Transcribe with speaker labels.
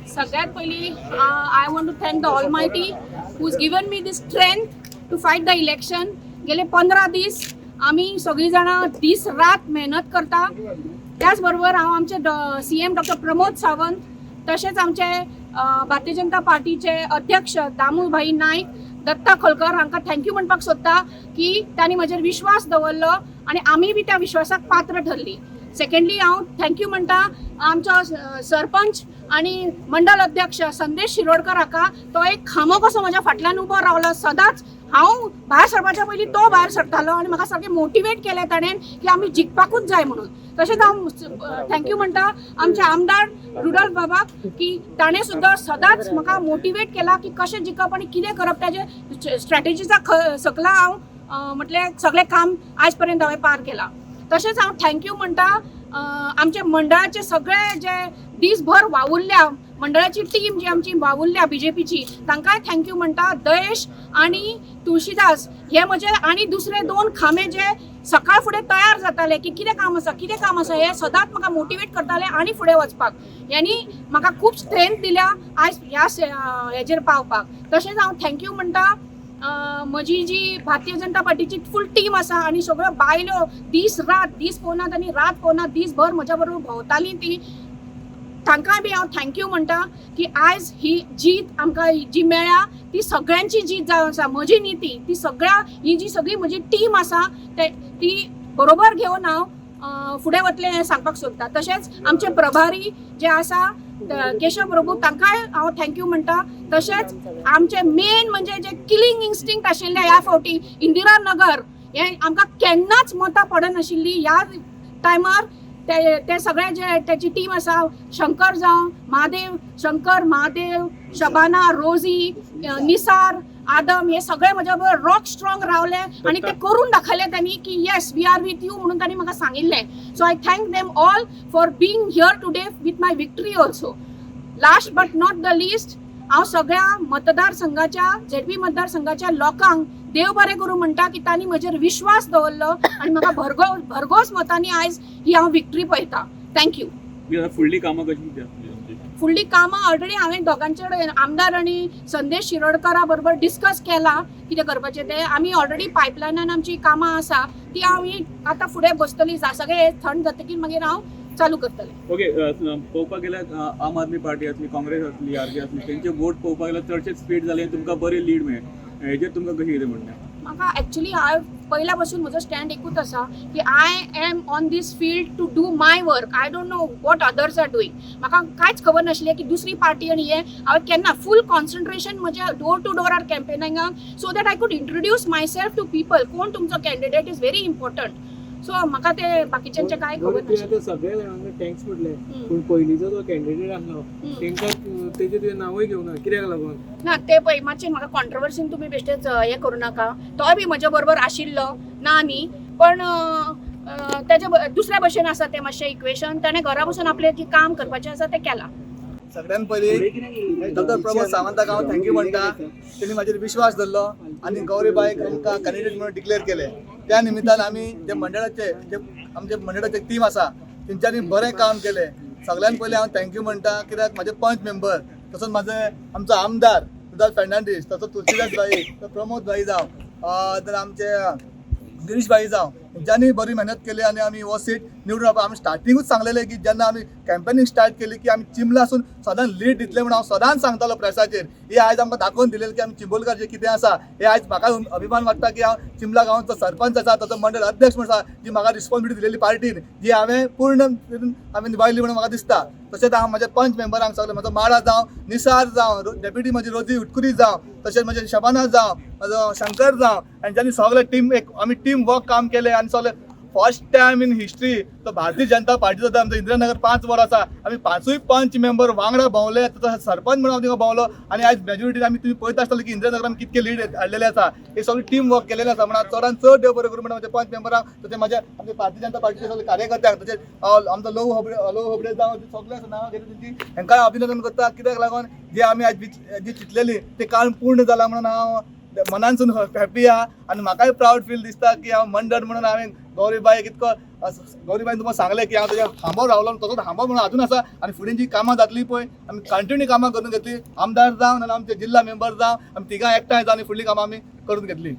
Speaker 1: सगळ्यात पहिली, I want to thank the Almighty who's given me this strength to fight the election. गेले 15 दीस आमी सगळीं जाणां दीस रात मेहनत करता. त्याच बरोबर हांव आमचे सीएम डॉक्टर प्रमोद सावंत, तशेंच आमचे भारतीय जनता पार्टीचे अध्यक्ष दामू भाई नायक, दत्ता खोलकर हांकां thank you म्हणपाक सोदता की तांणी म्हजेर विश्वास दवरलो आनी आमी बी त्या विश्वासाक पात्र ठरली. सेकंडली, हांव thank you म्हणटा आमचो सरपंच आनी मंडल अध्यक्ष संदेश शिरोडकर हाका. तो एक खांबो कसो म्हज्या फाटल्यान उबो रावलो सदांच. हांव भायर सरपाच्या पयलीं तो भायर सरतालो आनी म्हाका सारकें मोटिवेट केलें ताणें की आमी जिखपाकूच जाय म्हणून. तशेंच हांव thank you म्हणटा आमचे आमदार रुडोल्फ बाबाक की ताणें सुद्दां सदांच म्हाका मोटिवेट केला की कशें जिखप आनी कितें करप. ताजे स्ट्रॅटेजीचा सकला हांव म्हटल्यार सगळें काम आयज पर्यंत हांवें पार केलां. तशेंच हांव thank you म्हणटा आमच्या मंडळाचे सगळे जे दीसभर वावुरल्या, मंडळाची टीम जी आमची वावुरल्या बीजेपीची, तांकांय thank you म्हणटा. दयेश आनी तुळशीदास हे म्हजे आनी दुसरे दोन खांबे जे सकाळ फुडें तयार जाताले की कितें काम आसा, कितें काम आसा, हे सदांच म्हाका मोटिवेट करताले आनी फुडें वचपाक. यांनी म्हाका खूब स्ट्रेंथ दिल्या आयज ह्या हेजेर पावपाक. तशेंच हांव thank you म्हणटा म्हजी जी भारतीय जनता पार्टीची फूल टीम आसा आनी सगळ्यो बायलो दीस रात, दीस पळोवनात आनी रात पळोवनात, दीसभर म्हज्या बरोबर भोंवतालीं ती, तांकांय बी हांव thank you म्हणटा की आयज ही जीत आमकां जी मेळ्ळ्या ती सगळ्यांची जीत जावन आसा, म्हजी न्ही ती. ती सगळ्या ही जी सगळी म्हजी टीम आसा ते ती बरोबर घेवन हांव फुडें वतलें हें सांगपाक सोदता. तशेंच आमचे प्रभारी जे आसा केशव प्रभू, तांकांय हांव thank you म्हणटा. तशेंच आमचे मेन म्हणजे जे किलिंग इन्स्टिंक्ट आशिल्ले, ह्या फावटी इंदिरा नगर हें आमकां केन्नाच मतां पडनाशिल्ली, ह्या टायमार ते ते सगळे जे त्याची टीम आसा, शंकर जावं, महादेव, शंकर, महादेव, शबाना, रोजी, निसार, आदम, हे सगळे म्हज्या बरोबर रॉक स्ट्रॉंग रावले आनी ते करून दाखयले त्यांनी की "Yes, we are with you" म्हणून त्यांनी म्हाका सांगिल्लें. So I thank them all for being here today with my victory also. Last but not the least, हांव सगळ्या मतदारसंघाच्या, झेडपी मतदारसंघाच्या लोकांक देव बरें करूं म्हणटा की तांणी म्हजेर विश्वास दवरलो आनी म्हाका भरघोस मतांनी आयज ही हांव विक्ट्री पळयता. Thank you.
Speaker 2: आता फुडली कामां कशी कितें आसतली तुमची?
Speaker 1: फुडली कामां ऑलरेडी हांवें दोगांचे कडेन, आमदार आनी संदेश शिरोडकरा बरोबर डिस्कस केला कितें करपाचें तें. आमी ऑलरेडी पायपलायनान आमची कामां आसा, ती आमी आतां फुडें बसतली. सगळें थंड जातकीर मागीर हांव चालू करतलें.
Speaker 2: ओके, पळोवपाक गेल्यार आम आदमी पार्टी आसली, काँग्रेस आसली, आरजी आसली, तेंचे वोट पळोवपाक गेल्यार चडशे स्प्लीट जाले आनी तुमकां बरी लीड मेळ्ळें. हेजेर तुमकां कशें कितें म्हणणें?
Speaker 1: म्हाका एक्चुली हांव पयल्या पासून म्हजो स्टँड एकूच आसा की I am on this field to do my work. I don't know what others are doing. म्हाका कांयच खबर नाशिल्लें की दुसरी पार्टी आनी हें. हांवें केन्ना फूल कॉन्सन्ट्रेशन म्हज्या डोर टू डोरार कॅम्पेनिंगाक, so that I could introduce myself to people. कोण तुमचो candidate is very important. So म्हाका ते बाकीच्यांचें कांय खबर
Speaker 3: बरं, तुवें
Speaker 1: नाशिल्लें.
Speaker 3: आतां सगळ्या जाणांक thanks म्हटलें, पूण पयलींचो जो कॅन्डिडेट आसलो तेंकां तेजें तुवें नांवूय घेवना, कित्याक लागून?
Speaker 1: ना, ते पळय, मातशें म्हाका कॉन्ट्रवर्सीन तुमी बेश्टेच हें करूं नाका. तोय बी म्हज्या बरोबर आशिल्लो, ना न्ही, पण अ, अ, तेजे दुसऱ्या भशेन आसा तें मातशें इक्वेशन. ताणें घरा बसून आपलें जें काम करपाचें आसा तें केलां.
Speaker 4: सगळ्यात पयलीं डॉक्टर प्रमोद सावंताक हांव thank you म्हणटा. तेणी म्हाजेर विश्वास दवरलो आनी गौरीबायक आमकां कॅन्डिडेट म्हणून डिक्लेअर केले. त्या निमित्तान आमी जे मंडळाचे, जे आमचे मंडळाचे टीम आसा, तेंच्यांनी बरें काम केलें. सगळ्यात पयलीं हांव thank you म्हणटा कित्याक म्हाजे पंच मेंबर, तसोच म्हाजे आमचो आमदार रुदाल फेर्नांडीस, तसोच तुलसीदास भाई, प्रमोद भाई जावं, तर आमचे गिरीश भाई जावं, हेंच्यांनी बरी मेहनत केली आनी आमी हो सीट निवडून हाडपा. आमी स्टार्टिंगूच सांगलेलें की जेन्ना आमी कॅम्पेनींग स्टार्ट केली की आमी चिंबलासून सदांच लीड दितले म्हणून हांव सदांच सांगतालो प्रेसाचेर. हे आयज आमकां दाखोवन दिलेलें की आमी चिंबोलकार जे कितें आसा हे. आयज म्हाका अभिमान वाडटा की हांव चिंबला गांवचो सरपंच आसा, ताचो मंडळ अध्यक्ष म्हण आसा, जी म्हाका रिस्पॉन्सिबिलिटी दिलेली पार्टीन, जी हांवें पूर्ण हांवें निभायली म्हणून म्हाका दिसता. तशेंच हांव म्हाज्या पंच मेंबरांक सगळे, म्हजो माडा जावं, निसार जावं, डेप्युटी म्हजी रोजी उटकुरी जावं, तशेंच म्हजे शबाना जावं, म्हजो शंकर जावं, हेंच्यांनी सगळे टीम एक आमी टीम वर्क काम केलें आनी सगळे फर्स्ट टायम इन हिस्ट्री तो भारतीय जनता पार्टीचो आमचो इंदिरानगर 5 वॉर्ड आसा, आमी पांचूय पंच मेंबर वांगडा भोंवले. तसो सरपंच म्हणून हांव थिंगा भोंवलो आनी आयज मेजॉरिटी आमी तुमी पळयता आसतले की इंदिरानगरान कितके लीड हाडलेले आसा. हे सगळी टीम वर्क केलेलें आसा म्हणून चडान चड देव बरें करूं म्हणून म्हज्या पंच मेंबरांक, तशें म्हाज्या आमच्या भारतीय जनता पार्टीचे सगळे कार्यकर्त्यांक, तशेंच आमचो लोव होबडे, लोव होबडे जावं, सगळे नांवां घेतली तेंची, हेंकां अभिनंदन करता. कित्याक लागून जे आमी आयज जी चिंतलेली ते काम पूर्ण जाला म्हणून हांव मनानसून हॅपी आहा आनी म्हाकाय प्रावड फील दिसता की हांव मंडळ म्हणून हांवें गौरीबाई इतको गौरीबाईन तुमकां सांगलें की हांव तेज्या खांबो रावलो तसोच खांबो म्हणून अजून आसा आनी फुडें जी कामां जातली पळय आमी कंटिन्यू कामां करून घेतली. आमदार जावं नाल्यार आमचे जिल्हा मेंबर जावं, आमी तिगां एकठांय जावन फुडली कामां आमी करून घेतली.